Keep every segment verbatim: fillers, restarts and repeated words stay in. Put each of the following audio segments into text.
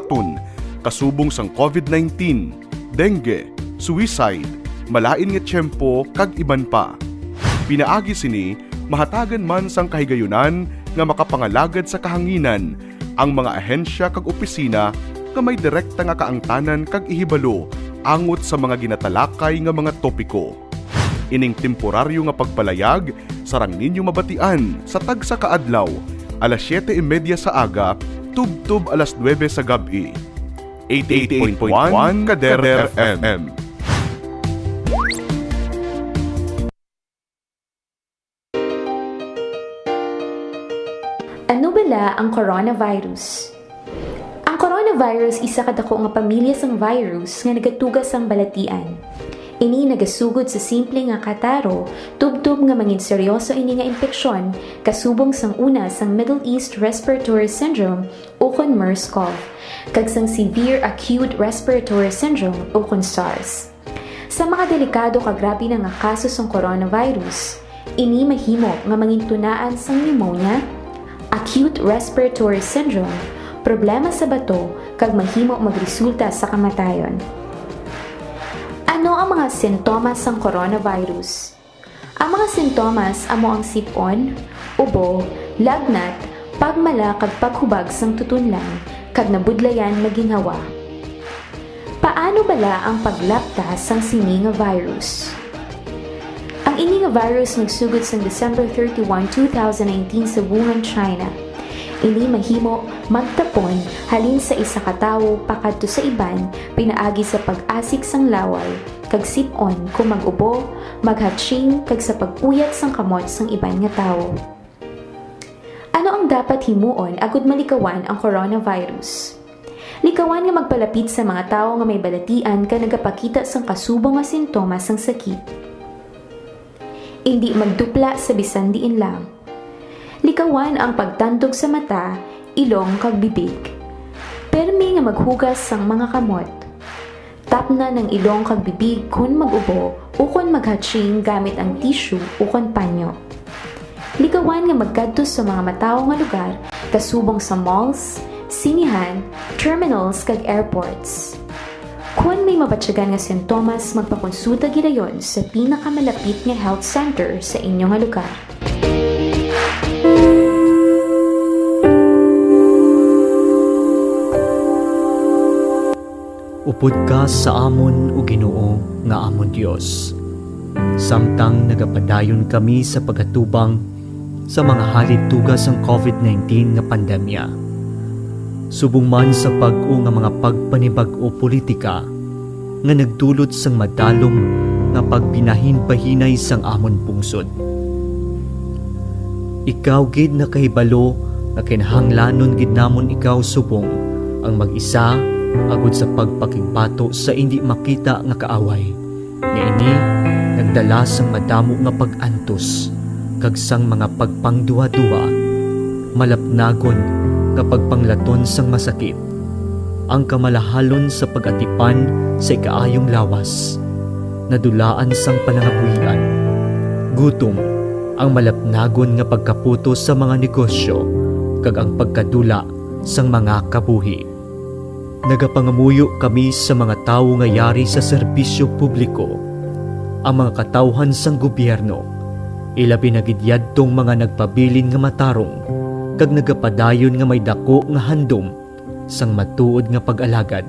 ton kasubong sang COVID nineteen, dengue, suicide, malain nga tiyempo, kag iban pa. Pinaagi sini, mahatagan man sang kahigayunan nga makapangalagad sa kahanginan ang mga ahensya kag opisina nga may direkta nga kaangtanan kag ihibalo angot sa mga ginatalakay nga mga topiko. Ining temporaryo nga pagpalayag sarang ninyo mabatian sa tagsa ka adlaw, alas siyete y media sa aga tubtob alas nuebe sa gab-i. Eighty-eight point one Kader F M. Ano bala ang coronavirus? Ang coronavirus isa ka dako nga pamilya sang virus nga nagatuga sang balatian. Ini nagasugod sa simple nga kataro, tubtob nga mangin seryoso ini nga impeksyon, kasubong sang una sang Middle East Respiratory Syndrome ukon MERS-CoV, kag sang Severe Acute Respiratory Syndrome ukon SARS. Sa mga delikado kag grabe na nga kaso sang coronavirus, ini mahimo nga mangin tunaan sang pneumonia, acute respiratory syndrome, problema sa bato, kag mahimo magresulta sa kamatayon. Ano ang mga sintomas sang coronavirus? Ang mga sintomas amo ang sip-on, ubo, lagnat, pagmala kag paghubag sang tutunlan, kag nabudlayan nga ginhawa. Paano bala ang paglapta sang sini nga virus? Ang ini nga virus nagsugod sang December thirty-one, two thousand nineteen sa Wuhan, China. Ini mahimo magtapon halin sa isa ka tawo pakadto sa iban pinaagi sa pag-asik sang laway kag sip-on kon mag-ubo, maghatching kag sa pag-uyat sang kamot sang iban nga tawo. Ano ang dapat himuon agud malikawan ang coronavirus? Likawan nga magpalapit sa mga tawo nga may balatian kag nagapakita sang kasubong nga sintomas sang sakit. Indi magdupla sa bisan diin lang. Likawan ang pagtandog sa mata, ilong kag bibig. Permi nga maghugas sang mga kamot. Tapnan ang ilong kag bibig kon mag-ubo ukon maghatching gamit ang tissue ukon panyo. Likawan nga magkadto sa mga matawo nga lugar kasubong sa malls, sinihan, terminals kag airports. Kon may mabatyagan nga sintomas, magpakonsulta gilayon sa pinakamalapit nga health center sa inyo nga lugar. Upod ka sa amon, O Ginoo, nga amon Dios, samtang nagapadayon kami sa pag-atubang sa mga halituga sang COVID nineteen nga pandemya, subong man sa bag-o nga mga pagpanibag-o politika nga nagdulot sang madalom nga pagbinahinbahinay sang amon pungsod. Ikaw gid nakahibalo nga kinahanglanon gid namon ikaw subong ang mag-isa agud sa pagpakigbato sa indi makita nga kaaway, nga ini nagdala sang madamo nga pag-antos kag sang mga pagpangduhaduha, malapnagon nga pagpanglaton sang masakit, ang kamalahalon sa pag-atipan sa ikaayong lawas, nadulaan sang palangabuhian, gutom, ang malapnagon nga pagkaputos sa mga negosyo, kag ang pagkadula sang mga kabuhi. Nagapangamuyo kami sa mga tawo nga yari sa serbisyo publiko, ang mga katawhan sang gobyerno, ilabi na gid yadtong mga nagpabilin nga matarong kag nagapadayon nga may daku nga handom sang matuod nga pag-alagad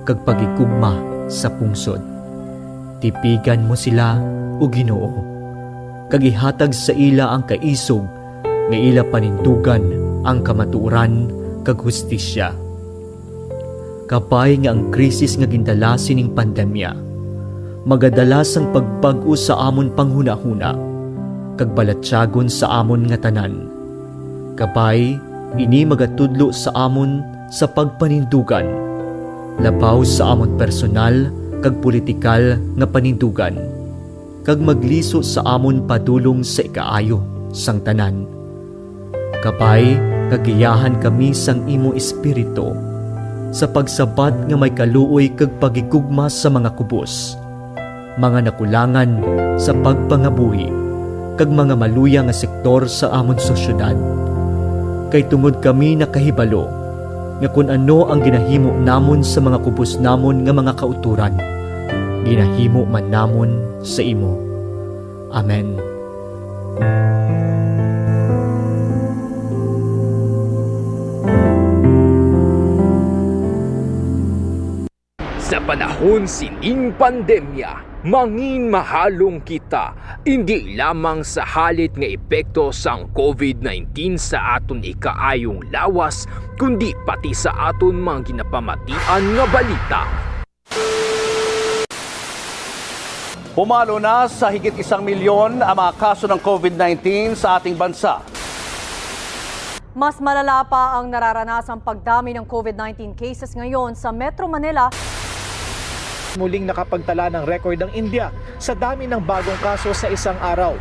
kag paghigugma sa pungsod. Tipigan mo sila, O Ginoo, kag ihatag sa ila ang kaisog nga ila panindugan ang kamatuoran kag hustisya. Kabay nga ang krisis nga gindala sining pandemya magadala sang pagbag-o sa amon panghunahuna kag balatyagon sa amon nga tanan. Kabay, ini magatudlo sa amon sa pagpanindugan, labaw sa amon personal kag politikal nga panindugan, kag magliso sa amon padulong sa ikaayo sang tanan. Kabay nga giyahan kami sang imo Espiritu sa pagsabat nga may kaluoy kag paghigugma sa mga kubos, mga nakulangan sa pagpangabuhi, kag mga maluya nga sektor sa amon sosyedad. Kay tungod kami nakahibalo nga kun ano ang ginahimo namon sa mga kubos namon nga mga kautoran, ginahimo man namon sa imo. Amen. Sa panahon sining pandemya, mangin mahalong kita, indi lamang sa halit nga epekto sang covid nineteen sa aton ikaayong lawas, kundi pati sa aton mga ginapamatian nga balita. Pumalo na sa higit isang milyon ang mga kaso ng covid nineteen sa ating bansa. Mas malala pa ang nararanasang pagdami ng covid nineteen cases ngayon sa Metro Manila. Muling nakapagtala ng record ang India sa dami ng bagong kaso sa isang araw.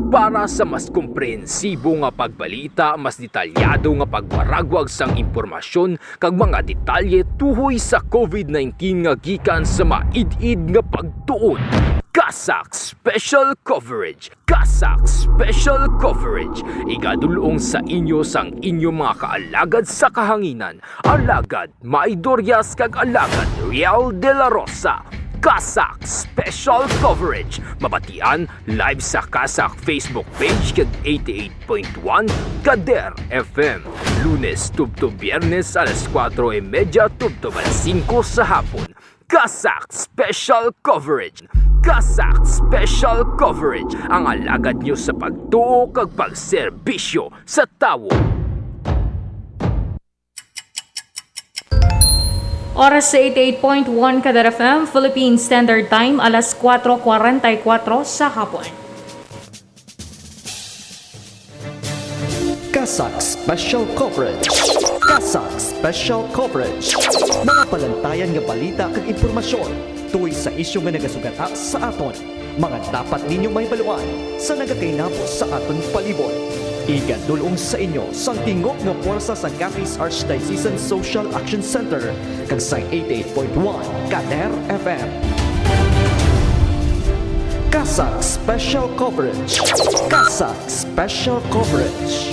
Para sa mas komprehensibo nga pagbalita, mas detalyado nga pagwaragwag sang impormasyon kag mga detalye tuhoy sa covid nineteen nga gikan sa maid-id nga pagtuon, CASAC Special Coverage. CASAC Special Coverage, igadul-ong sa inyo sang inyo mga kaalagad sa kahanginan, Alagad May Dorias kag Alagad Riel de la Rosa. CASAC Special Coverage, mabatian live sa CASAC Facebook page kag eighty-eight point one Kader F M, Lunes tubtob Biyernes alas kuwatro y medya tubtob alas singko sa hapon. CASAC Special Coverage. CASAC Special Coverage, ang alagad nyo sa pagtuo kag pagserbisyo sa tawo. Oras sa eighty-eight point one Kadar F M, Philippine Standard Time, alas kuwatro kwarenta y kuwatro sa hapon. CASAC Special Coverage. CASAC Special Coverage. Mga palantayan nga balita kag impormasyon tuhoy sa isyu nga nagasugata sa aton. Mga dapat ninyo mahibaluan sa nagakainabo sa aton palibot. Igadul-ong sa inyo sang tingog nga pwersa sang Capiz Archdiocesan Social Action Center kag sang eighty-eight point one Kader F M. CASAC Special Coverage. CASAC Special Coverage.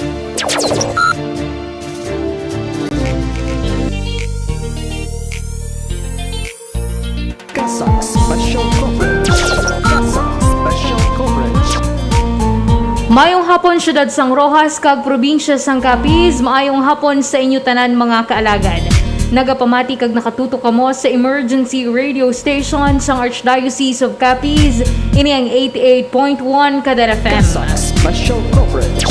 CASAC Special Coverage. CASAC Special Coverage. Maayong hapon, siyudad sang Roxas kag probinsya sang Capiz. Maayong hapon sa inyo tanan, mga kaalagad. Nagapamati kag nakatutok kamo sa emergency radio station sang Archdiocese of Capiz. Ini ang eighty-eight point one Kadar F M. CASAC Special Coverage.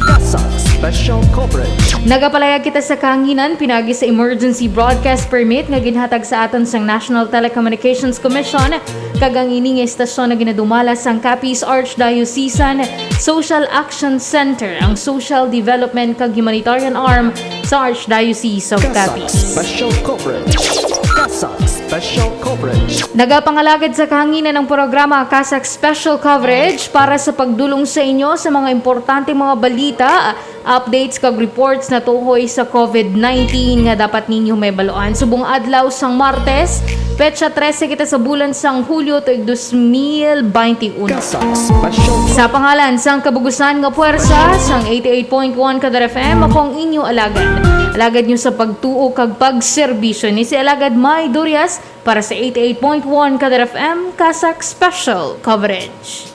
CASAC Special Coverage. Nagapalayag kita sa kahanginan pinagi sa emergency broadcast permit nga ginhatag sa aton sang National Telecommunications Commission, kag ang ini nga istasyon nga ginadumala sang Capiz Archdiocesan Social Action Center, ang social development kag humanitarian arm sa Archdiocese of CASAC Capiz. Special Coverage. CASAC Special Coverage. Nagapangalagad sa kahanginan ang programa CASAC Special Coverage para sa pagdul-ong sa inyo sa mga importante mga balita, updates kag reports natuhoy sa covid nineteen nga dapat ninyo mahibaluan. Subong adlaw sang Martes, petsa trese kita sa bulan sang Hulyo tuig dos mil baynte uno. CASAC Special. Sa pangalan sang kabugusan nga puwersa sang eighty-eight point one Kadar F M, ako ang inyo alagad. Alagad nyo sa pagtuo kag pagserbisyo ni si Alagad May Durias para sa eighty-eight point one Kadar F M CASAC Special Coverage.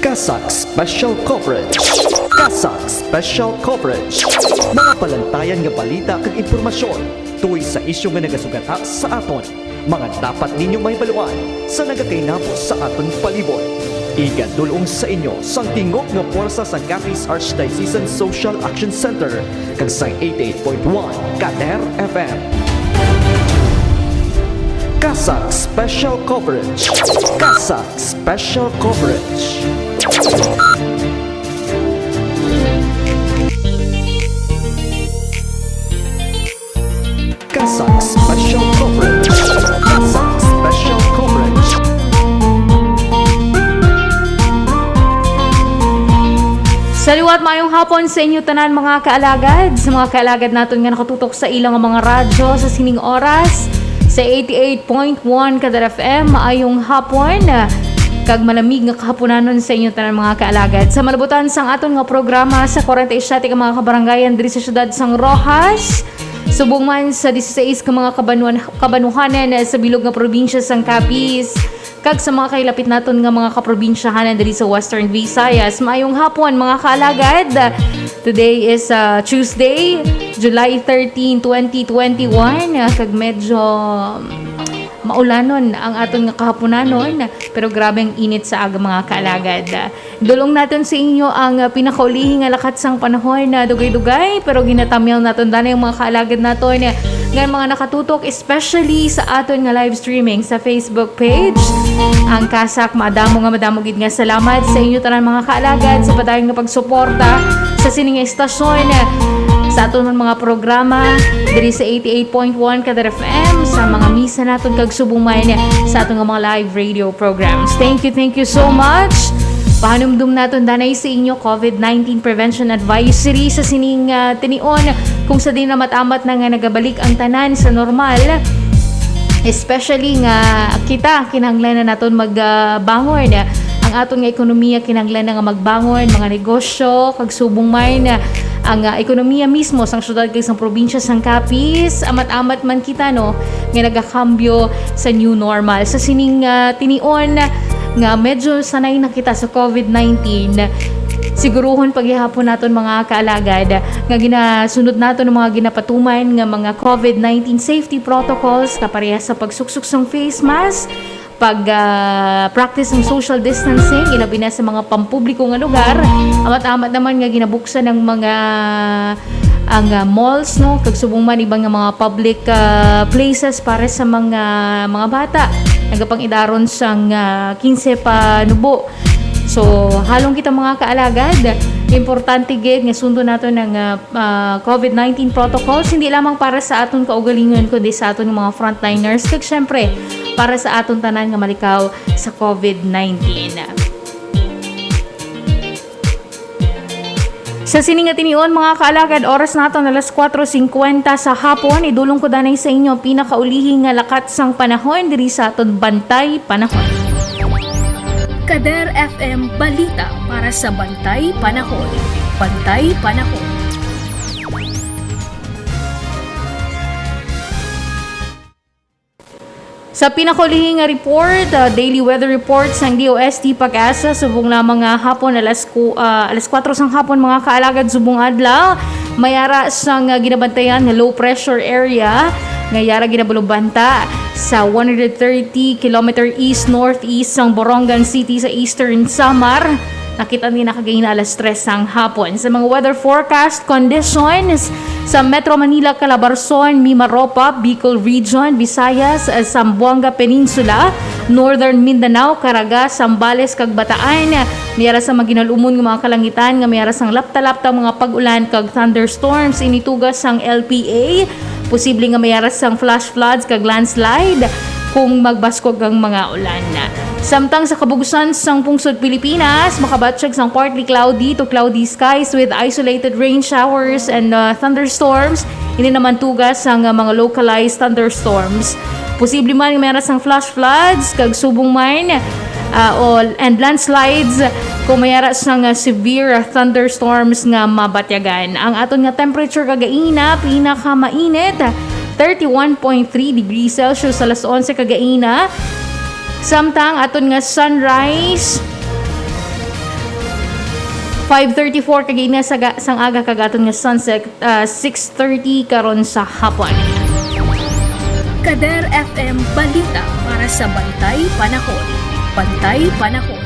CASAC Special Coverage. CASAC Special Coverage. Mga palantayan nga balita kag impormasyon tuhoy sa isyu nga nagasugata sa aton. Mga dapat ninyo mahibaluan sa nagakainabo sa aton palibot. Igadul-ong sa inyo sang tingog nga pwersa sang Capiz Archdiocesan Social Action Center kag sang eighty-eight point one Kader F M. CASAC Special Coverage. CASAC Special Coverage. CASAC Special Coverage. CASAC Special Coverage. Sa liwat, maayong hapon sa inyo tanan, mga kaalagad. Sa mga kaalagad naton nga nakatutok sa ilang mga radyo sa sining oras, sa eighty-eight point one Kadar F M, maayong hapon. kag malamig nga kahaponanon sa inyo tanan, mga kaalagad. Sa malabutan sang aton nga programa, sa forty-seven ka mga kabarangayan diri sa siyudad sang Roxas, subong man sa dieciséis ka mga kabanuan-, kabanuhanan sa bilog nga probinsya sang Capiz, kag sa mga kahilapit naton nga mga kaprobinsyahanan diri sa Western Visayas. Maayong hapon, mga kaalagad. Today is, uh, Tuesday, July thirteen, twenty twenty-one, uh, kag medyo maulanon ang aton nga kahaponanon, pero grabe ang init sa aga, mga kaalagad. Dulong naton sa inyo ang, uh, pinakaulihi nga lakat sang panahon na dugay-dugay, pero ginatamyaw naton danay ang mga kaalagad naton nga mga nakatutok, especially sa aton nga live streaming sa Facebook page. Ang kasak, madamo nga madamo gid nga salamat sa inyo tanan, mga kaalagad, sa padayon nga pagsuporta sa sining nga istasyon, sa aton man mga programa diri sa eighty-eight point one Kadar F M, sa mga misa naton kag subong man sa aton nga mga live radio programs. Thank you, thank you so much. Pahanumdom naton danay sa inyo COVID nineteen Prevention Advisory sa sining, ah, tinion, kung sa diin amat-amat na nga nagabalik ang tanan sa normal. Especially nga kita, kinahanglan na naton magbangon. Ang aton nga ekonomiya kinahanglan na nga magbangon, mga negosyo, kag subong man ang, ah, ekonomiya mismo sang syudad kag sang probinsya sang Capiz. Amat-amat man kita, no, nga nagakambyo sa new normal. Sa sining, ah, tinion nga medyo sanay na kita sa COVID nineteen, siguruhon pa gihapon naton, mga kaalagad, nga ginasunod naton ang mga ginapatuman nga mga COVID nineteen safety protocols, kaparehas sa pagsuksok sang face mask, pag, ah, practice ng social distancing, ilabi na sa mga pampubliko nga lugar. Amat-amat naman nga ginabuksan ang mga, ang, ah, malls, no, kag subong man iban nga mga public, ah, places para sa mga, mga bata nagapang-idaron sang, ah, quince pa nubo. So, halong kita, mga kaalagad, importante gid nga sundon naton ang, ah, ah, COVID nineteen protocols, hindi lamang para sa aton kaugalingon, kundi sa aton nga mga frontliners, kag syempre, para sa aton tanan nga malikaw sa COVID nineteen. Sa sini nga tinion, mga kaalagad, oras naton alas kuwatro singkwenta sa hapon. Idulong ko danay sa inyo ang pinakaulihi nga lakat sang panahon diri sa aton Bantay Panahon. Kader F M Balita para sa Bantay Panahon. Bantay Panahon. Sa pinakaulihi nga report, ah, daily weather report sang D O S T PAGASA, subong lamang nga hapon, alas ku-, ah, alas kuwatro sang hapon, mga kaalagad, subong adlaw, may ara sang, ah, ginabantayan nga low pressure area nga yara ginabalubanta sa one hundred thirty kilometer east-northeast sang Borongan City sa Eastern Samar. Nakit-an ni na kagaina alas tres sang hapon. Sa mga weather forecast conditions, sa Metro Manila, Calabarzon, Mimaropa, Bicol Region, Visayas, eh, Zamboanga Peninsula, Northern Mindanao, Caraga, Zambales, kag Bataan, may ara sang maginalumon nga mga kalangitan nga may ara sang lapta-lapta mga pag-ulan kag thunderstorms. Ini tuga sang L P A, posible nga may ara sang flash floods kag landslide kung magbaskog ang mga ulan. Samtang sa kabug-usan sang pungsod Pilipinas, makabatyag sang partly cloudy to cloudy skies with isolated rain showers and, uh, thunderstorms. Ini naman tuga sang, uh, mga localized thunderstorms. Posible man nga may ara sang flash floods kag subong man, uh, o, and landslides kung may ara sang, uh, severe thunderstorms nga mabatyagan. Ang aton nga temperature kagaina, pinakamainit, thirty-one point three degrees Celsius sa alas onse kagaina. Samtang aton nga sunrise, five thirty-four kagaina sa ga-, sang aga, kag aton nga sunset, ah, six thirty karon sa hapon. Kader F M Balita para sa Bantay Panahon. Bantay Panahon.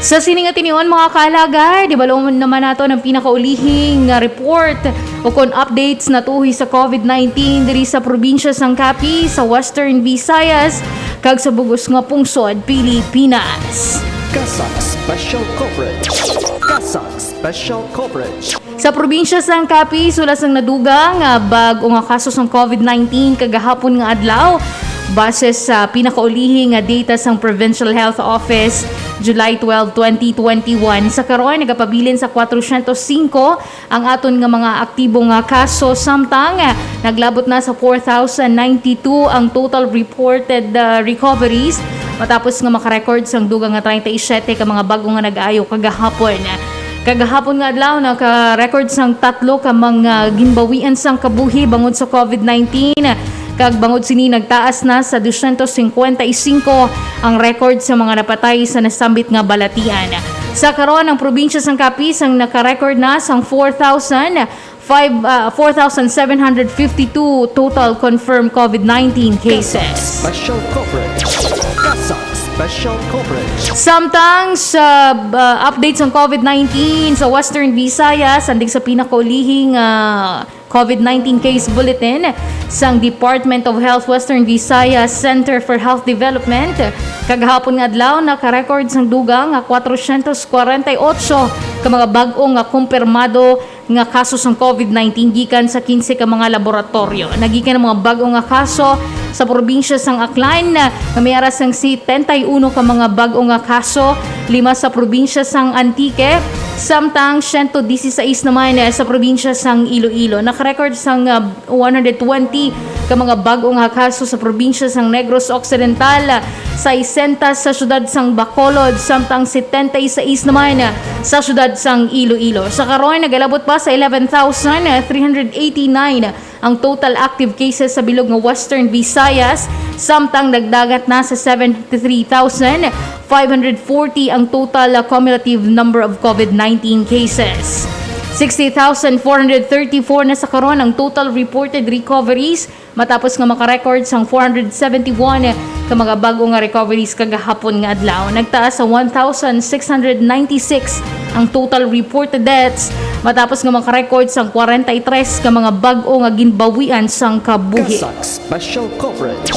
Sa sini nga tinion, mga kaalagad, ibalon naman nato ang pinakaulihi nga report ukon updates natuhi sa COVID nineteen diri sa probinsya sang Capiz, sa Western Visayas, kag sa bug-os nga pungsod Pilipinas. CASAC Special Coverage. CASAC Special Coverage. Sa probinsya sang Capiz, wala sang nadugang nga bag-o nga kaso sang COVID nineteen kagahapon nga adlaw. Base sa pinakaulihi nga data sang Provincial Health Office, July twelve, twenty twenty-one, sa karon nagapabilin sa kwatrosyentos singko ang aton nga mga aktibo nga kaso, samtang naglabot na sa four thousand ninety-two ang total reported, ah, recoveries, matapos nga makarecord sang dugang nga treinta y siete ka mga bag-o nga nag-ayo kagahapon. Kagahapon nga adlaw, naka-record sang tatlo ka mga ginbawian sang kabuhi bangod sa COVID nineteen, kag bangod sini nagtaas na sa dosyentos singkwenta y singko ang record sa mga napatay sa nasambit nga balatian. Sa karon, ang probinsya sang Capiz ang naka-record na sang four thousand five, ah, four thousand seven hundred fifty-two total confirmed COVID nineteen cases. Special coverage. CASAC Special coverage. Samtang sa, ah, update sang COVID nineteen sa Western Visayas, andig sa pinakaulihing, ah, COVID nineteen case bulletin sang Department of Health Western Visayas Center for Health Development, kagahapon nga adlaw naka-record sang dugang nga kwatrosyentos kwarenta y otso ka mga bag-o nga kumpirmado nga kaso sang COVID nineteen gikan sa kinse ka mga laboratoryo. Nagikan ang mga bag-o nga kaso sa probinsya sang Aklan, nga may ara sang setenta y uno ka mga bag-o nga kaso, lima sa probinsya sang Antique, samtang siyento disisais naman sa probinsya sang Iloilo. Nakarecord sang, ah, one hundred twenty ka mga bag-o nga kaso sa probinsya sang Negros Occidental, saisenta sa siyudad sang Bacolod, samtang setenta y seis naman sa siyudad sang Iloilo. Sa karon, nagalabot pa sa eleven thousand three hundred eighty-nine ang total active cases sa bilog nga Western Visayas, samtang nagdagat na sa seventy-three thousand five hundred forty ang total, uh, cumulative number of COVID nineteen cases. Sixty thousand four hundred thirty-four na sa karon ang total reported recoveries, matapos nga makarecord sang four hundred seventy-one ka mga bag-o nga recoveries kagahapon nga adlaw. Nagtaas sa one thousand six hundred ninety-six ang total reported deaths, matapos nga makarecord sang kwarenta y tres ka mga bag-o nga ginbawian sang kabuhi. CASAC Special Coverage.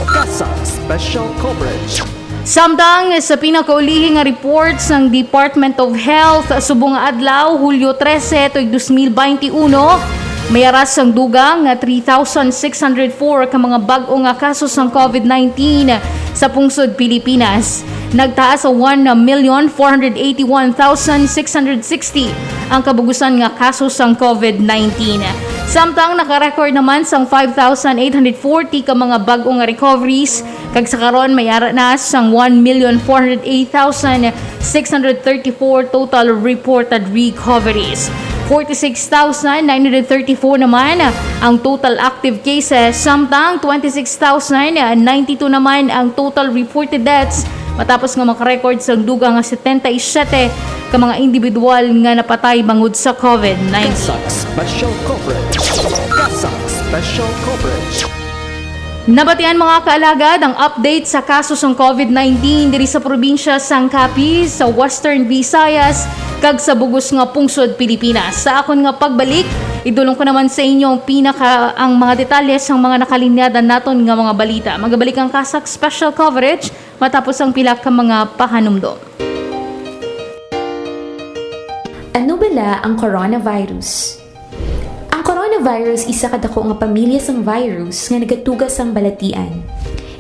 CASAC Special Coverage. Samtang sa pinakaulihi nga report sang Department of Health, subong nga adlaw, Hulyo trese, tuig dos mil baynte uno, may aras sang dugang nga three thousand six hundred four ka mga bag-o nga kaso sang COVID nineteen sa pungsod Pilipinas. Nagtaas sa one million four hundred eighty-one thousand six hundred sixty ang kabugusan nga kaso sang COVID nineteen. Samtang naka-record naman sang five thousand eight hundred forty ka mga bag-o nga recoveries, kag sa karon may ara na sang one million four hundred eight thousand six hundred thirty-four total reported recoveries. Forty-six thousand nine hundred thirty-four naman ang total active cases, samtang twenty-six thousand ninety-two naman ang total reported deaths, matapos nga makarecord sang dugang nga setenta y siyete ka mga individual nga napatay bangod sa COVID nineteen. CASAC Special Coverage. CASAC Special Coverage. Nabatian, mga kaalagad, ang update sa kaso sang COVID nineteen diri sa probinsya sang Capiz, sa Western Visayas, kag sa bugos nga pungsod Pilipinas. Sa akon nga pagbalik, idulong ko naman sa inyo ang pinaka, ang mga detalye sang mga nakalinyada naton nga mga balita. Magabalik ang CASAC Special Coverage matapos ang pila ka mga pahanumdom. Ano bala ang coronavirus? Ang coronavirus isa ka dako nga pamilya sang virus nga nagatuga sang balatian.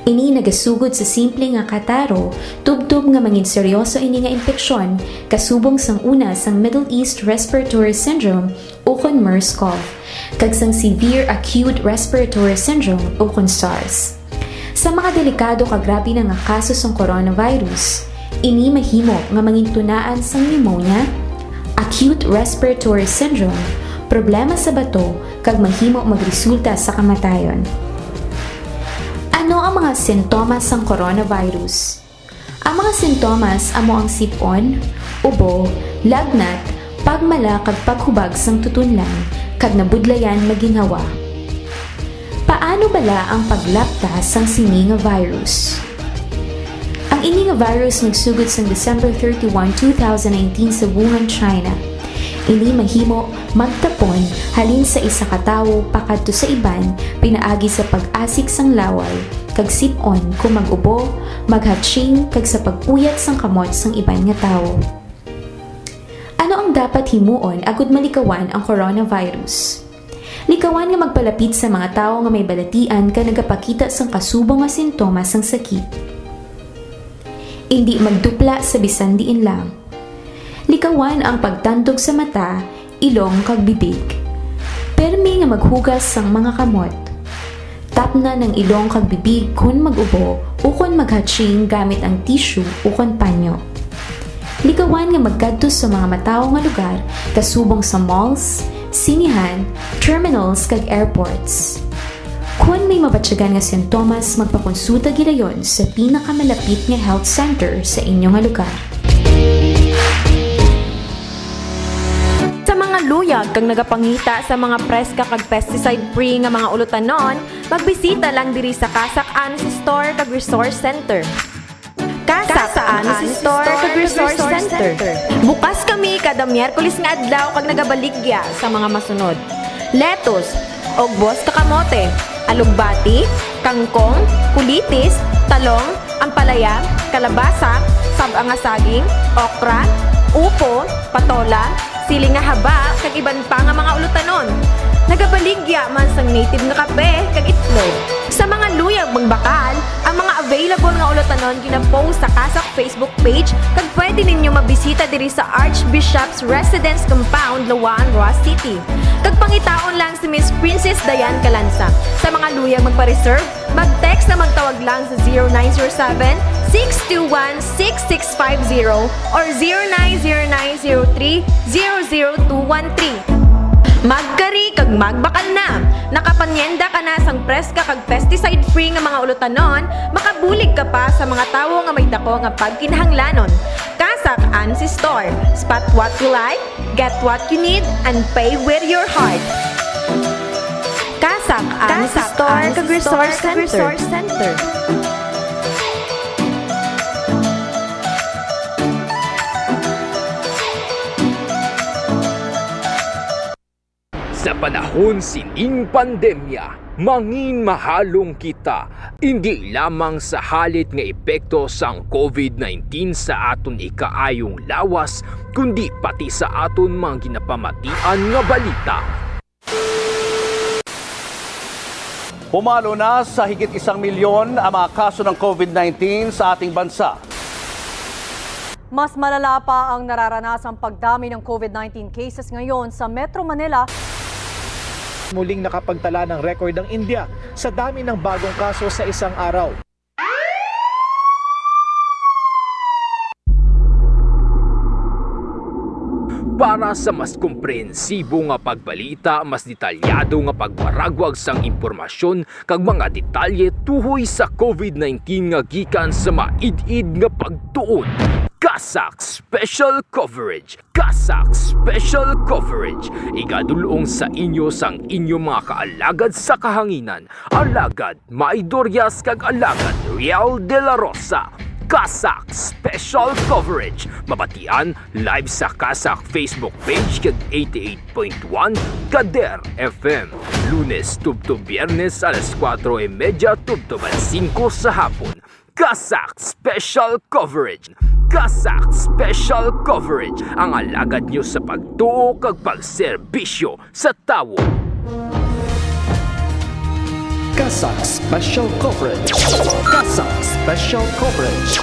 Ini nagasugod sa simple nga kataro, tubtob nga mangin seryoso ini nga impeksyon, kasubong sang una sang Middle East Respiratory Syndrome ukon MERS-CoV, kag sang Severe Acute Respiratory Syndrome ukon SARS. Sa mga delikado kag grabe na nga kaso sang coronavirus, ini mahimo nga mangintunaan sang pneumonia, acute respiratory syndrome, problema sa bato, kag mahimo magresulta sa kamatayon. Ano ang mga sintomas sang coronavirus? Ang mga sintomas amo ang sip-on, ubo, lagnat, pagmala kag paghubag sang tutunlan, kag nabudlayan maginhawa. Paano bala ang paglapta sang sini nga virus? Ang ini nga virus nagsugod sang December thirty-one, two thousand nineteen sa Wuhan, China. Ini mahimo magtapon halin sa isa ka tawo pakadto sa iban pinaagi sa pag-asik sang laway, kag sip-on kon mag-ubo, maghatching, kag sa pag-uyat sang kamot sang iban nga tawo. Ano ang dapat himuon agud malikawan ang coronavirus? Likawan nga magpalapit sa mga tawo nga may balatian kag nagapakita sang kasubong nga sintomas sang sakit. Indi magdupla sa bisan diin lang. Likawan ang pagtandog sa mata, ilong kag bibig. Permi nga maghugas sang mga kamot. Tapnan ang ilong kag bibig kon mag-ubo ukon maghatching gamit ang tissue ukon panyo. Likawan nga magkadto sa mga matawo nga lugar kasubong sa malls, sinihan, terminals kag airports. Kon may mabatyagan nga sintomas, magpakonsulta gilayon sa pinakamalapit nga health center sa inyo nga lugar. Sa mga luyag kag nagapangita sa mga preska kag pesticide-free nga mga ulutanon, magbisita lang diri sa Kasak Anus Store kag Resource Center. Kasak Anus Store kag Resource Center. Bukas kami kada Miyerkules nga adlaw kag nagabaligya sa mga masunod: lettuce, ugbos ka kamote, alugbati, kangkong, kulitis, talong, ampalaya, kalabasa, sab-a nga saging, okra, upo, patola, siling nga haba, kag iban pa nga mga ulutanon. Nagabaligya man sang native nga kape kag itlog. Sa mga luyag magbakal, ang mga available nga ulutanon gina-post sa Kasak Facebook page, kag pwede ninyo mabisita diri sa Archbishop's Residence Compound, Laua-an, Roxas City. Kag pangitaon lang si Miss Princess Diane Calanza. Sa mga luyag magpa-reserve, mag-text na magtawag lang sa zero nine zero seven, six two one, six six five zero or zero nine zero nine zero three zero zero two one three. Magkari kag magbakal na! Nakapanyenda ka na sang preska kag pesticide-free nga mga ulutanon, makabulig ka pa sa mga tawo nga may dako nga pagkinahanglanon. Kasak Ansi Store. Spot what you like, get what you need, and pay with your heart. Kasak Ansi Store kag Resource Center. Sa panahon sining pandemya, mangin mahalong kita, indi lamang sa halit nga epekto sang covid nineteen sa aton ikaayong lawas, kundi pati sa aton mga ginapamatian nga balita. Pumalo na sa higit isang milyon ang mga kaso ng covid nineteen sa ating bansa. Mas malala pa ang nararanasang pagdami ng covid nineteen cases ngayon sa Metro Manila. Muling nakapagtala ng record ang India sa dami ng bagong kaso sa isang araw. Para sa mas komprehensibo nga pagbalita, mas detalyado nga pagwaragwag sang impormasyon, kag mga detalye tuhoy sa covid nineteen nga gikan sa maid-id nga pagtuon. Kasak Special Coverage. Kasak Special Coverage. Igadul-ong sa inyo sang inyo mga kaalagad sa kahanginan, Alagad May Dorias kag Alagad Riel de la Rosa. Kasak Special Coverage. Mabatian live sa Kasak Facebook page kag eighty-eight point one Kader F M. Lunes tubtob Biyernes alas kuwatro y medya tubtob alas singko sa hapon. Kasak Special Coverage. Kasak Special Coverage. Ang alagad nyo sa pagtuo kag pagserbisyo sa tawo. Kasak Special Coverage. Kasak Special Coverage.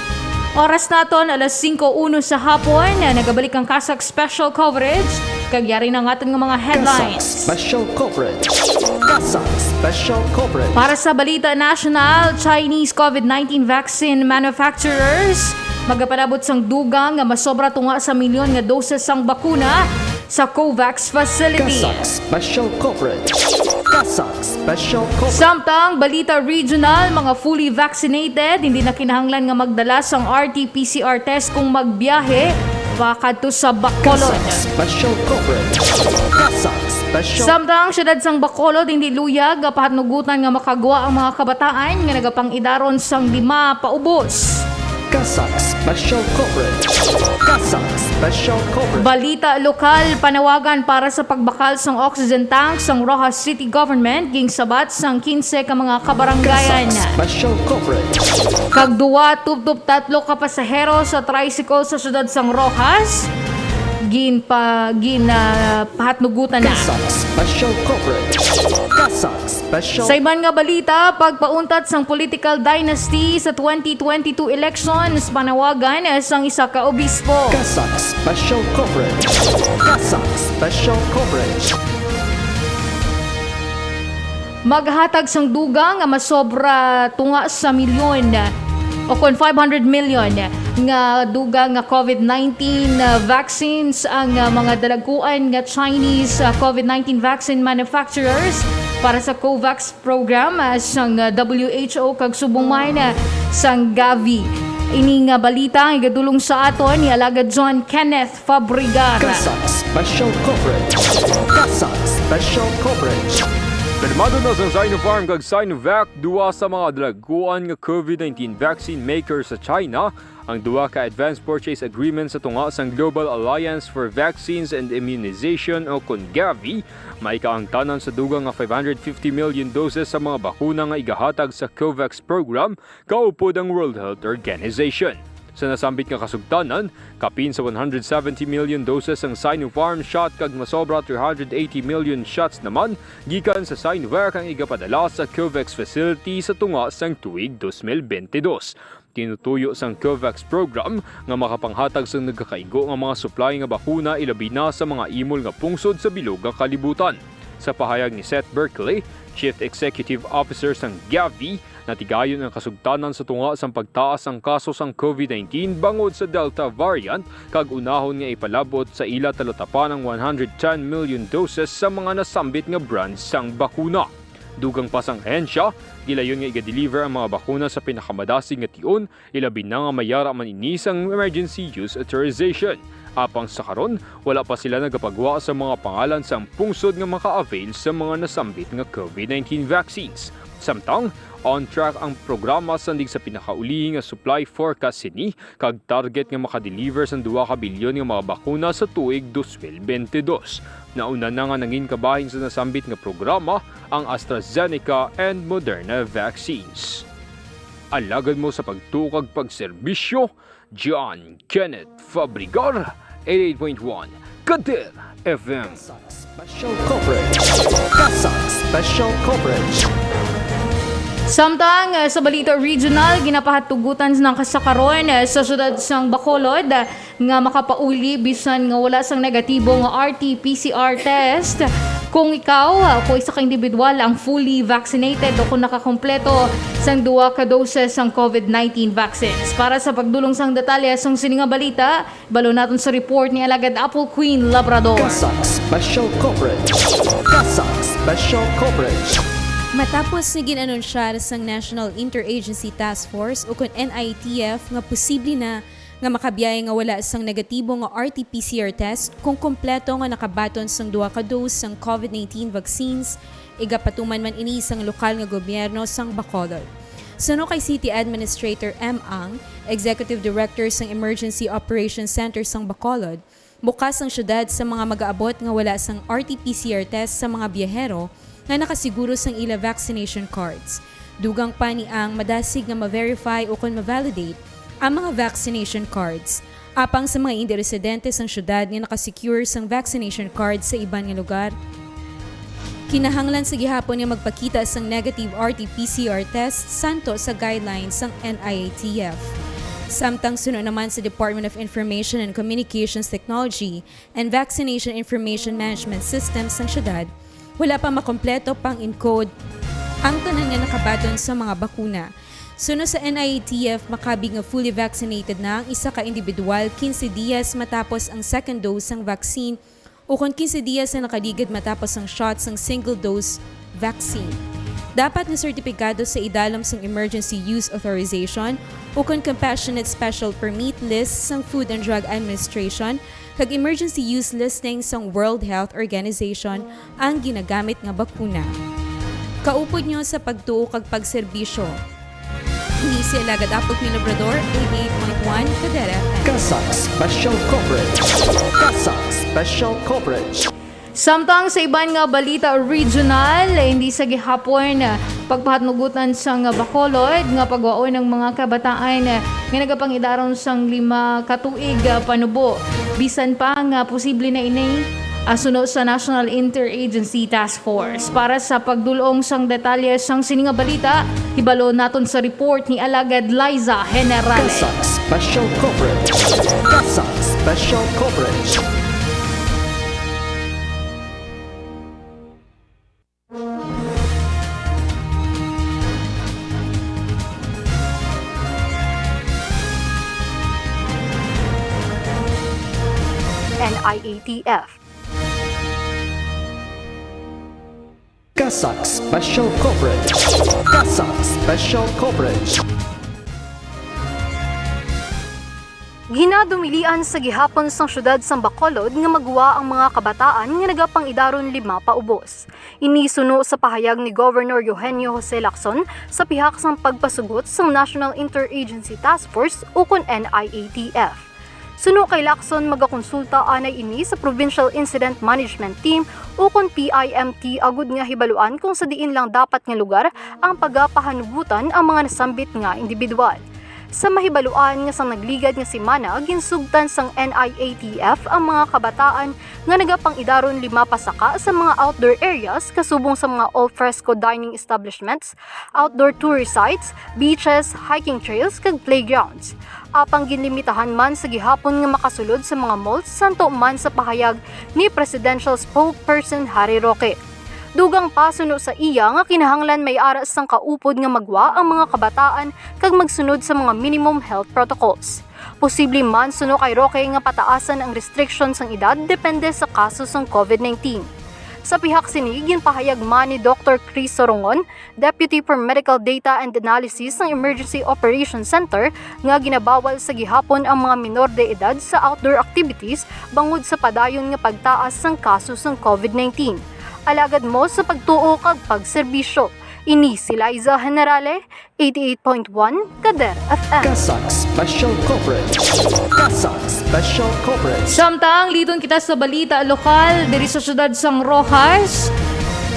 Oras naton, alas singko uno sa hapon. Nagabalik ang Kasak Special Coverage. Kag yari na ang aton nga mga headlines. Kasak Special Coverage. Kasak Special Coverage. Para sa balita nasyonal, Chinese covid nineteen vaccine manufacturers magapalabot sang dugang nga masobra tunga sa milyon nga doses sang bakuna sa COVAX facility. Kasak Special Coverage. Kasak Special Coverage. Samtang balita regional, mga fully vaccinated hindi na kinahanglan nga magdala sang R T P C R test kung magbiyahe pakadto sa Bacolod. Kasak Special Coverage. Kasak Special. Samtang siyudad sang Bacolod, hindi luyag nga pahatnugutan nga makagwa ang mga kabataan nga nagapang-idaron sang lima paubos. Kasak Special Coverage. Kasak Special Coverage. Balita lokal, panawagan para sa pagbakal sang oxygen tank sang Roxas City Government ginsabat sang kinse ka mga kabaranggayan. Kasak Special Coverage. Kag duwa tubtob tatlo ka pasahero sa tricycle sa siyudad sang Roxas ginpa-, gin-, ah, pahatnugutan na. CASAC Special Coverage. CASAC Special. Sa iban nga balita, pagpauntat sang political dynasty sa twenty twenty-two elections, panawagan sang isa ka obispo. CASAC Special Coverage. CASAC Special Coverage. Maghatag sang dugang nga masobra tunga sa milyon o kon five hundred million nga dugang nga COVID nineteen, uh, vaccines ang, uh, mga dalagkuan nga Chinese, uh, COVID nineteen vaccine manufacturers para sa COVAX program, uh, sang, uh, W H O kag subong man, uh, sang Gavi. Ini nga balita ang igadulong sa aton ni Alagad John Kenneth Fabregar. CASAC Special Coverage. CASAC Special Coverage. Pirmado na sang Sinopharm kag Sinovac, duwa sa mga dalagkuan nga COVID nineteen vaccine maker sa China, ang duha ka advance purchase agreement sa tunga sang Global Alliance for Vaccines and Immunization o kon Gavi, may kaangtanan sa dugang nga five hundred fifty million doses sa mga bakuna nga igahatag sa COVAX program kaupod ang World Health Organization. Sa nasambit nga kasugtanan, kapin sa one hundred seventy million doses ang Sinopharm shot kag masobra three hundred eighty million shots naman gikan sa Sinovac ang igapadala sa COVAX facility sa tunga sang tuig dos mil bente dos. Tinutuyo sang COVAX program nga makapanghatag sang nagakaigo nga mga supply nga bakuna, ilabi na sa mga imol nga pungsod sa bilog nga kalibutan. Sa pahayag ni Seth Berkley, Chief Executive Officer sang Gavi, natigayon ang kasugtanan sa tunga sang pagtaas sang kaso sang COVID nineteen bangod sa Delta variant, kag unahon nga ipalab-ot sa ila talatapan ang one hundred ten million doses sa mga nasambit nga brands sang bakuna. Dugang pa sang ahensya, gilayon nga iga-deliver ang mga bakuna sa pinakamadasig nga tion, ilabi na nga may yara man ini sang emergency use authorization. Apang sa karon, wala pa sila nagapagwa sa mga pangalan sang pungsod nga maka-avail sa mga nasambit nga COVID nineteen vaccines. Samtang, on track ang programa sandig sa pinakaulihi nga supply forecast sini, kag target nga maka-deliver sang duha ka bilyon nga mga bakuna sa tuig dos mil bente dos. Nauna na nga nangin kabahin sa nasambit nga programa ang AstraZeneca and Moderna vaccines. Alagad mo sa pagtuo kag pagserbisyo, John Kenneth Fabregar, eighty-eight point one Kader F M. Special Coverage. CASAC Special Coverage. Samtang, eh, sa balita regional, ginapahatugutan ng kasakaron, eh, sa siyudad sang Bacolod, eh, nga makapauli bisan nga wala sang negatibo nga R T P C R test. Kung ikaw, ah, kung isa ka individual ang fully vaccinated o kung nakakompleto sang duha ka doses sang COVID nineteen vaccines. Para sa pagdulong sang detalye sang sini nga balita, balo naton sa report ni Alagad Apple Queen Labrador. CASAC Special Coverage. CASAC Special Coverage. Matapos nga gin-anunsyar sang National Interagency Task Force o kon N I T F nga posible na nga makabiyay nga wala sang negatibo nga R T P C R test kung kompleto nga nakabaton sang duha ka dose sang COVID nineteen vaccines, igapatuman man ini sang lokal nga gobyerno sang Bacolod. Suno kay City Administrator M. Ang, Executive Director sang Emergency Operations Center sang Bacolod, bukas ang syudad sa mga mag-aabot nga wala sang R T P C R test sa mga biyahero nga nakasiguro sang ila vaccination cards. Dugang pa ni Ang madasig nga ma-verify ukon ma-validate ang mga vaccination cards. Apang sa mga indi residente sang syudad nga nakasecure sang vaccination card sa iban nga lugar, kinahanglan sa gihapon nga magpakita sang negative R T P C R test santo sa guidelines sang N I T F. Samtang suno naman sa Department of Information and Communications Technology and Vaccination Information Management System sang syudad, wala pa makompleto pang encode ang tanan nga nakabaton sa mga bakuna. Suno sa N I T F, makabig nga fully vaccinated na ang isa ka individual quince dias matapos ang second dose sang vaccine ukon quince dias na nakaligid matapos ang shot sang single dose vaccine. Dapat nga sertipikado sa idalom sang Emergency Use Authorization ukon Compassionate Special Permit list sang Food and Drug Administration kag emergency use listing sang World Health Organization ang ginagamit nga bakuna. Kaupod nyo sa pagtuo kag pagserbisyo. Ini si Alagad Apple Queen Labrador, eighty-eight point one Kadera F M. CASAC Special Coverage. CASAC Special Coverage. Samtang sa iban nga balita regional, hindi sa gihapon pagpahatnugutan sang Bacolod nga pagwaon ang mga kabataan nga nagapangidaron sang lima ka tuig panubo. Bisan pa nga posible na ini, ah, suno sa National Interagency Task Force. Para sa pagdulong sang detalye sang sini nga balita, hibalo naton sa report ni Alagad Liza Generale. CASAC Special Coverage. CASAC Special Coverage. N I A T F. CASAC Special Coverage. CASAC Special Coverage. Ginadumilian sa gihapon sang siyudad sang Bacolod nga magwa ang mga kabataan nga nagapangidaron lima paubos. Ini suno sa pahayag ni Governor Eugenio Jose Lacson sa pihak sang pagpasugot sang National Interagency Task Force ukon N I A T F. Suno kay Lacson, magakonsulta anay ini sa Provincial Incident Management Team ukon P I M T agud nga hibaluan kung sa diin lang dapat nga lugar ang pagapahanugutan ang mga nasambit nga individual. Sa mahibaluan nga sang nagligad nga semana, ginsugtan sang N I A T F ang mga kabataan nga nagapangidaron lima pasaka sa mga outdoor areas kasubong sa mga al fresco dining establishments, outdoor tourist sites, beaches, hiking trails, kag playgrounds. Apang ginlimitahan man sa gihapon nga makasulod sa mga malls, santo man sa pahayag ni Presidential Spokesperson Harry Roque. Dugang pa suno sa iya nga kinahanglan may ara sang kaupod nga magwa ang mga kabataan kag magsunod sa mga minimum health protocols. Posible man suno kay Roque nga pataasan ang restriction sang edad depende sa kaso sang covid nineteen. Sa pihak sini, ginpahayag man ni Doktor Chris Sorongon, Deputy for Medical Data and Analysis sang Emergency Operations Center, nga ginabawal sa gihapon ang mga minor de edad sa outdoor activities bangod sa padayon nga pagtaas sang kaso sang covid nineteen. Alagad mo sa pagtuo kag pagserbisyo. Ini si Liza Generale, eighty-eight point one Kader F M. CASAC Special Coverage. CASAC Special Coverage. Samtang liton kita sa balita lokal diri sa siyudad sang Roxas,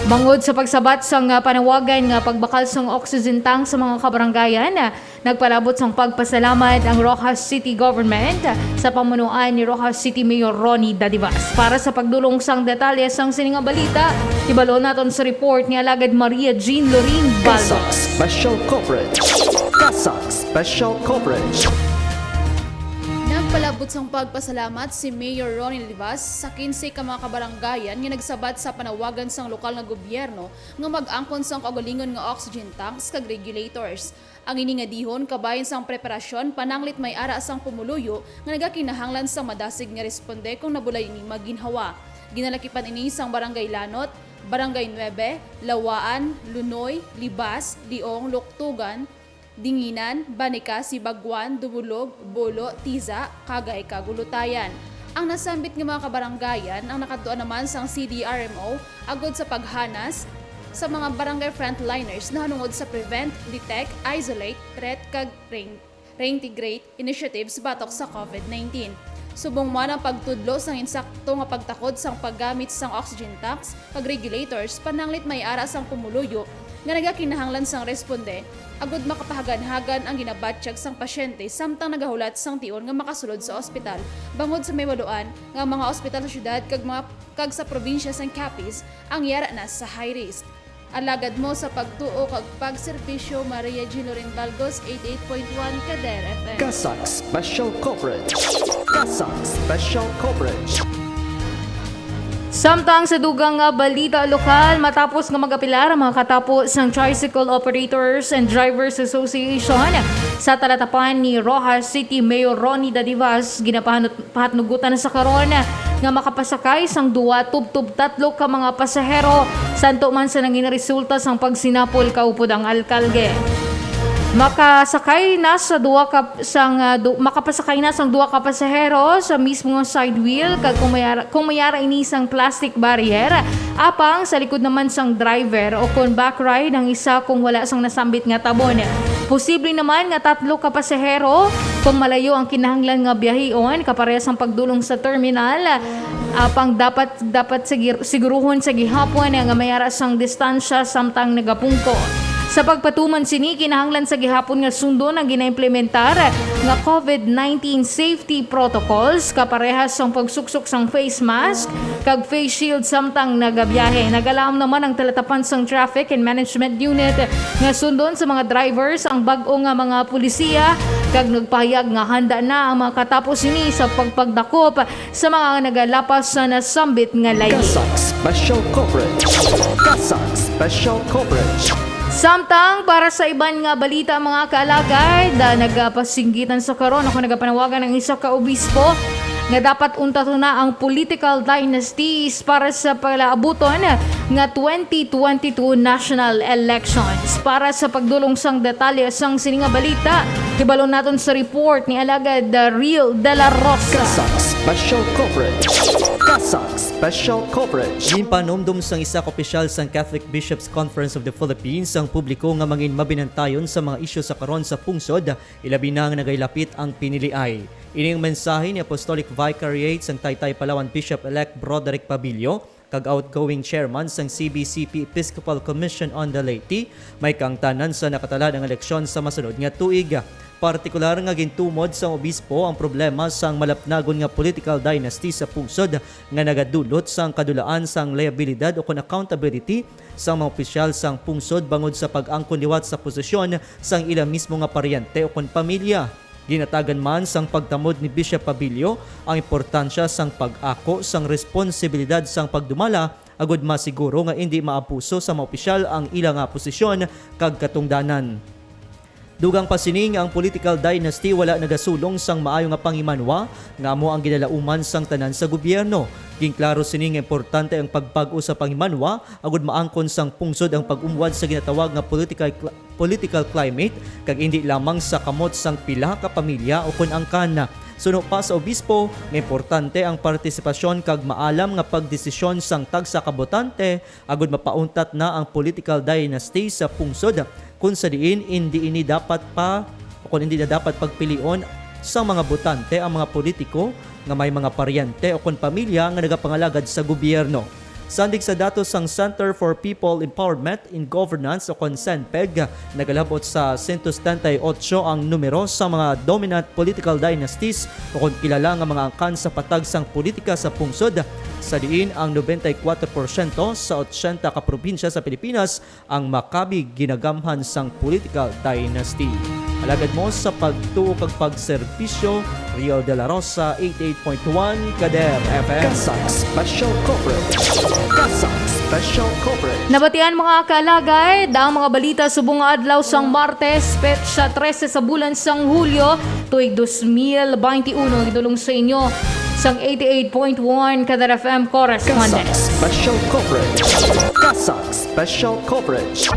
bangod sa pagsabat sang, ah, panawagan nga pagbakal sang oxygen tank sa mga kabarangayan, ah, nagpalabot sang pagpasalamat ang Roxas City Government sa pamunuan ni Roxas City Mayor Ronnie Dadivas. Para sa pagdulong sang detalye sang sini nga balita, hibalo naton sa report ni Alagad Maria Jean Lorin Baldo. CASAC Special Coverage. CASAC Special Coverage. Nagpalabot sang pagpasalamat si Mayor Ronnie Dadivas sa kinse ka mga kabarangayan nga nagsabat sa panawagan sang lokal nga gobyerno nga mag-angkon sang kaugalingon nga oxygen tanks kag regulators. Ang ini nga dihon kabahin sang preparasyon pananglit may ara sang pumuluyo nga nagakinahanglan sang madasig nga responde kung nabulay ini maginhawa. Ginalakipan ini sang Barangay Lanot, Barangay Nuebe, Lawaan, Lunoy, Libas, Liong, Luktugan, Dinginan, Banica, Sibagwan, Dumulog, Bolo, Tiza, Kagay, kag Ulutayan. Ang nasambit nga mga kabarangayan ang nakadtuan naman sang C D R M O agud sa paghanas sa mga barangay frontliners nahanungod sa prevent, detect, isolate, treat, kag rein-, reintegrate initiatives batok sa covid nineteen. Subong man ang pagtudlo sang insakto nga pagtakod sang paggamit sang oxygen tanks kag regulators pananglit may ara sang pumuluyo nga nagakinahanglan sang responde, agud makapahaganhagan ang ginabatyag sang pasyente samtang nagahulat sang tion nga makasulod sa ospital, bangod sa mahibaluan nga ang mga ospital sa syudad kag mga, kag sa probinsya sang Capiz ang yara na sa high risk. Alagad mo sa pagtuo kag pagserbisyo, Maria Jean Loren Balgos, eighty-eight point one Kader F M. CASAC Special Coverage. CASAC Special Coverage. Samtang sa dugang nga balita lokal, matapos nga mag-apelar ang mga katapo sang Tricycle Operators and Drivers Association sa talatapan ni Roxas City Mayor Ronnie Dadivas, ginapahanot-, pahatnugutan sa karon nga makapasakay sang duwa tubtob tatlo ka mga pasahero, santo man sa nangin resulta sang pagsinapol kaupod ang alkalde. Makasakay na sa duwa ka sang, ah, du-, makapasakay na sang duwa ka pasahero sa mismo nga side wheel, kag kung may ara, kung may ara ini sang plastic barrier, apang sa likod naman sang driver o kon back ride ang isa kung wala sang nasambit nga tabon. Posible naman nga tatlo ka pasahero kung malayo ang kinahanglan nga biyahion, kaparehas ang pagdulong sa terminal. Apang dapat, dapat sigir-, siguruhon sa gihapon nga may ara sang distansya samtang nagapungko. Sa pagpatuman sini, kinahanglan sa gihapon nga sundon ang ginaimplementar nga COVID nineteen safety protocols, kaparehas sang pagsuksok sang face mask kag face shield samtang nagabiyahe. Nag-alam naman ang talatapan sang Traffic and Management Unit nga sundon sa mga drivers ang bag-o nga mga pulisiya, kag nagpahayag nga handa na ang mga katapos sini sa pagpagdakop sa mga nagalapas sa nasambit nga layli. CASAC Special Coverage. CASAC Special Coverage. Samtang para sa iban nga balita, mga kaalagad, ah, nagapasinggitan sa karon, ako nagapanawagan ang isa ka obispo nga dapat untaton na ang political dynasties para sa palaabuton nga twenty twenty-two national elections. Para sa pagdulong sang detalye sang sini nga balita, hibalon naton sa report ni Alagad, ah, Real de la Rosa. CASAC Special Coverage. CASAC Special Coverage. Ginpanumdom sang isa ka opisyal sang Catholic Bishops' Conference of the Philippines ang publiko nga mangin mabinantayon sa mga isyu sa karon sa pungsod, ilabi na nga nagailapit ang piniliay. Ini ang mensahe ni Apostolic Vicariate sang Taytay Palawan Bishop-elect Broderick Pabillo kag outgoing chairman sang C B C P Episcopal Commission on the Laity, may kaangtanan sa nakatalad ang eleksyon sa masunod nga tuig. Partikular nga gintumod sang obispo ang problema sang malapnagon nga political dynasty sa pungsod nga nagadulot sang kadulaan sang liabilidad ukon accountability sang mga opisyal sang pungsod bangod sa pag-angkon liwat sa posisyon sang ila mismo nga paryente ukon pamilya. Ginatagan man sang pagtamod ni Bishop Pabillo ang importansya sang pag-ako sang responsibilidad sang pagdumala agud masiguro nga indi maabuso sa mga opisyal ang ila nga posisyon kag katungdanan. Dugang pa sini nga ang political dynasty wala nagasulong sang maayo nga panghimanwa nga amo ang ginalauman sang tanan sa gobyerno. Ginklaro sini nga importante ang pagbag-o sa panghimanwa agud maangkon sang pungsod ang pag-umwad sa ginatawag nga political cl-, political climate, kag indi lamang sa kamot sang pila ka pamilya ukon angkan. Suno pa sa obispo nga importante ang partisipasyon kag maalam nga pagdesisyon sang tagsa ka botante agud mapauntat na ang political dynasty sa pungsod, kun sa diin indi ini dapat pa o kun indi na dapat pagpilion sa mga botante ang mga politiko nga may mga paryente o kun pamilya nga nagapangalagad sa gobyerno. Sandig sa datos sang Center for People Empowerment in Governance o kon CENPEG, nagalabot sa sento setenta y ocho ang numero sa mga dominant political dynasties o kon kilala nga mga angkan sa patag sang politika sa pungsod, sa diin ang nobenta y kuwatro porsyento sa otsenta ka probinsya sa Pilipinas ang makabig ginagamhan sang political dynasty. Alagad mo sa pagtuo kag pagserbisyo, Riel de la Rosa, eighty-eight point one Kader F M. CASAC Special Coverage. CASAC Special Coverage. Nabatian, mga kaalagad, ang mga balita subong nga adlaw sang Martes, petsa trese sa bulan sang Hulyo, tuig dos mil baynte uno. Idulong sa inyo sang eighty-eight point one Kader F M Correspondent. CASAC Special Coverage. CASAC Special Coverage.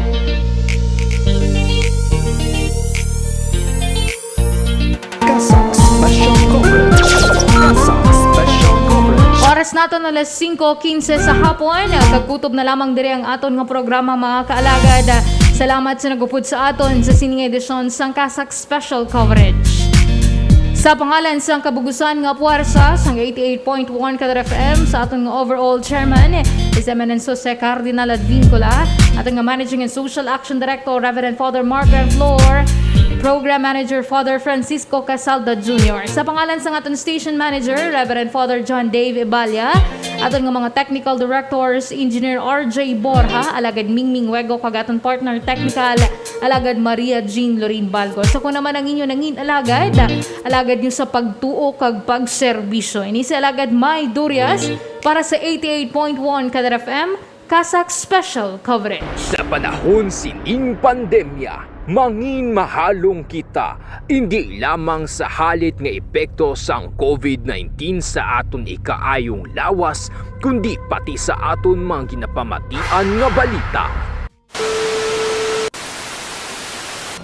CASAC Special Coverage. CASAC Special Coverage. Oras naton alas singko quince sa hapon. Kag kutob na lamang diri ang aton nga programa, mga kaalagad. Salamat sa nagupod sa aton sa sini nga edisyon sang CASAC Special Coverage. Sa pangalan sang kabugusan nga puwersa sang eighty-eight point one Kader F M, sa aton nga overall chairman, His Eminence Jose Cardinal Advincula, aton nga managing and social action director, Reverend Father Mark Renflor, program manager, Father Francisco Casalda Junior. Sa pangalan sang aton station manager, Reverend Father John Dave Iballa, aton nga mga technical directors, Engineer R J Borja, alagad Mingming Wego, kag aton partner technical, alagad Maria Jean Lorin Balgos. Ako naman ang inyo nangin alagad, alagad niyo sa pagtuo kag pagserbisyo. Ini si alagad May Durias para sa eighty-eight point one Kader F M, CASAC Special Coverage. Sa panahon sining pandemya, mangin mahalong kita, indi lamang sa halit nga epekto sang COVID nineteen sa aton ikaayong lawas, kundi pati sa aton mga ginapamatian nga balita.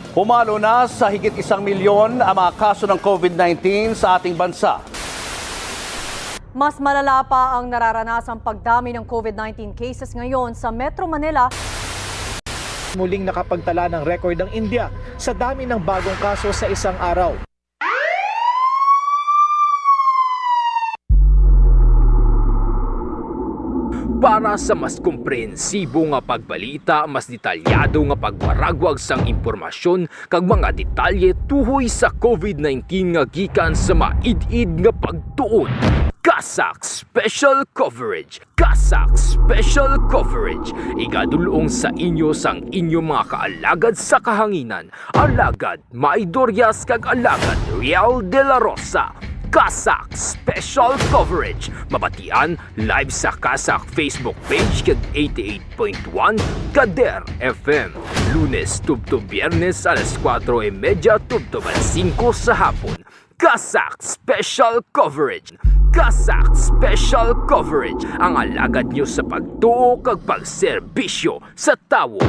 Pumalo na sa higit isang milyon ang mga kaso ng COVID nineteen sa ating bansa. Mas malala pa ang nararanasang pagdami ng COVID nineteen cases ngayon sa Metro Manila. Muling nakapagtala ng record ang India sa dami ng bagong kaso sa isang araw. Para sa mas komprehensibo nga pagbalita, mas detalyado nga pagwaragwag sang impormasyon kag mga detalye tuhoy sa COVID nineteen nga gikan sa maid-id nga pagtuon, CASAC Special Coverage. CASAC Special Coverage, igadul-ong sa inyo sang inyo mga kaalagad sa kahanginan, Alagad May Dorias kag Alagad Riel de la Rosa. CASAC Special Coverage, mabatian live sa CASAC Facebook page kag eighty-eight point one Kader F M, Lunes tubtob Biyernes alas kuwatro y medya tubtob alas singko sa hapon. CASAC Special Coverage. CASAC Special Coverage, ang alagad nyo sa pagtuo kag pagserbisyo sa tawo.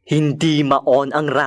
Hindi ma-on ang